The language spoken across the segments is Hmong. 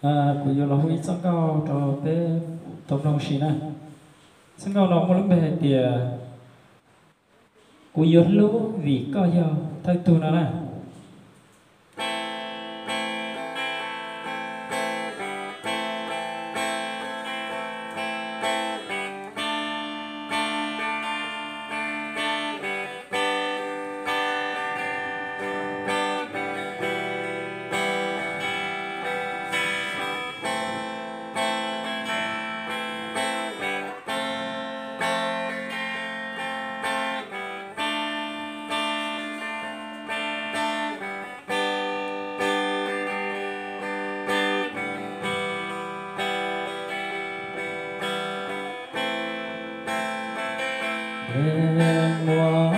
Kuv yuav los hu ib txoj nkauj rau peb tau mloog si na. Txoj nkauj no muaj lub npe hais tias Kuv yuav hlub vim koj yog thawj tug no na. Muaj,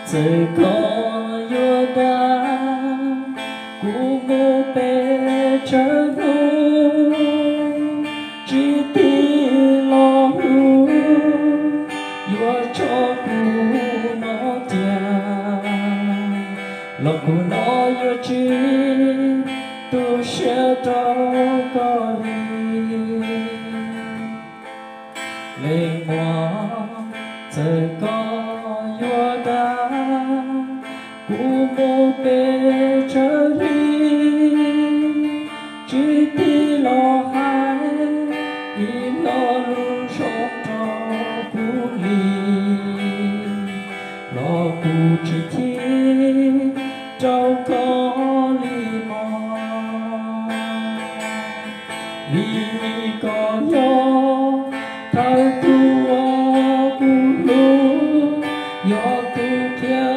txawm koj yuav dag, kuv mus pem tsawg hnub tsis tig los hlub, yuav tso kuv nyob cia, los kuv no yuav tsis tu siab rau koj li. Leej muam, txawm koj yuav dag, kuv mus pem tsawg hli, tsis tig los hais ib lo lus zoo rau kuv li, los kuv tsis chim rau koj li mog. Vim koj yog thawj tug uas kuv hlub, yog tus qhia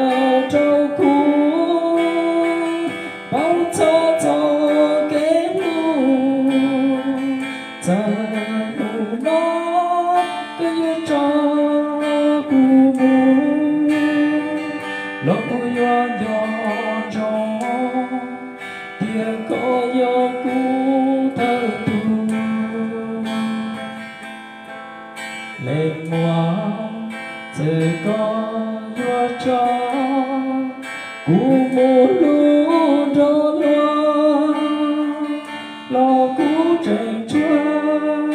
rau kuv paub txog txoj kev hlub. Txawm hnub no koj yuav tso kuv mus, los kuv yuav nco ntsoov tias koj yog kuv thawj tug. Leej muam, txawm koj yuav tso kuv mus hlub nrog luag, los kuv tseem tshuav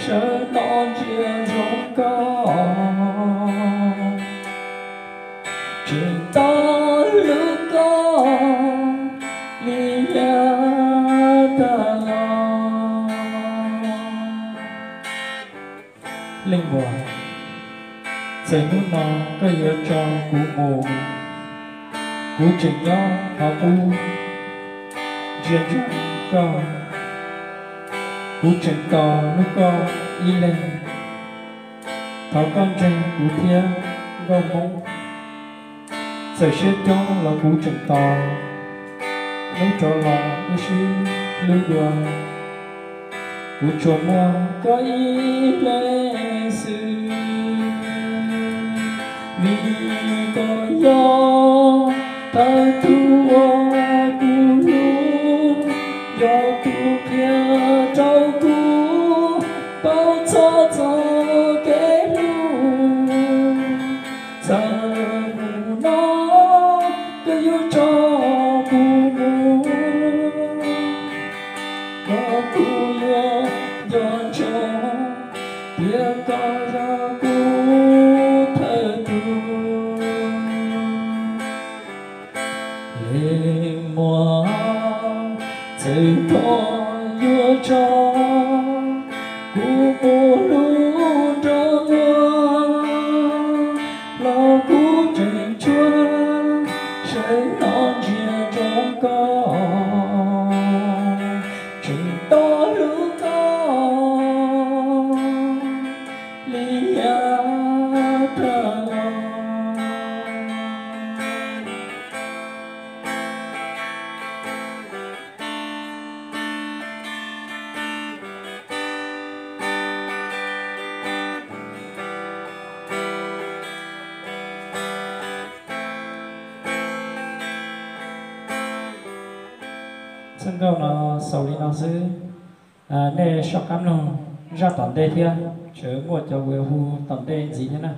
sawv hnov ntsia ntsoov koj, tseem tau hlub koj li yav tag los. Leej muam, txawm hnub no koj yuav tso kuv mus, kuv tseem nyob qhov qub ntsia ntsoov koj, kuv tseem tos hlub koj ib leeg. Thov koj ntseeg kuv thiab nkauj Hmoob, txawm siab coob los kuv tseem tos, hnub rov los wb sib hlub dua, kuv tsuas muaj koj ib leeg xwb. Vim koj yog thawj tug uas kuv hlub, yog tus qhia rau kuv paub txog txoj kev hlub. Txawm hnub no koj yuav tso kuv mus, los kuv yuav nco ntsoov tias koj yog kuv thawj tug. Leej muam, txawm koj yuav tso kuv mus hlub nrog luag, los kuv tseem tshuav sawv hnov ntsia ntsoov koj, tseem tau hlub koj li yav tag los. Txoj nkauj no xaus li no xwb. Nej soj qab mloog zaj tom ntej thiab, tseem muaj cov uas hu tom ntej ntxiv thiab na.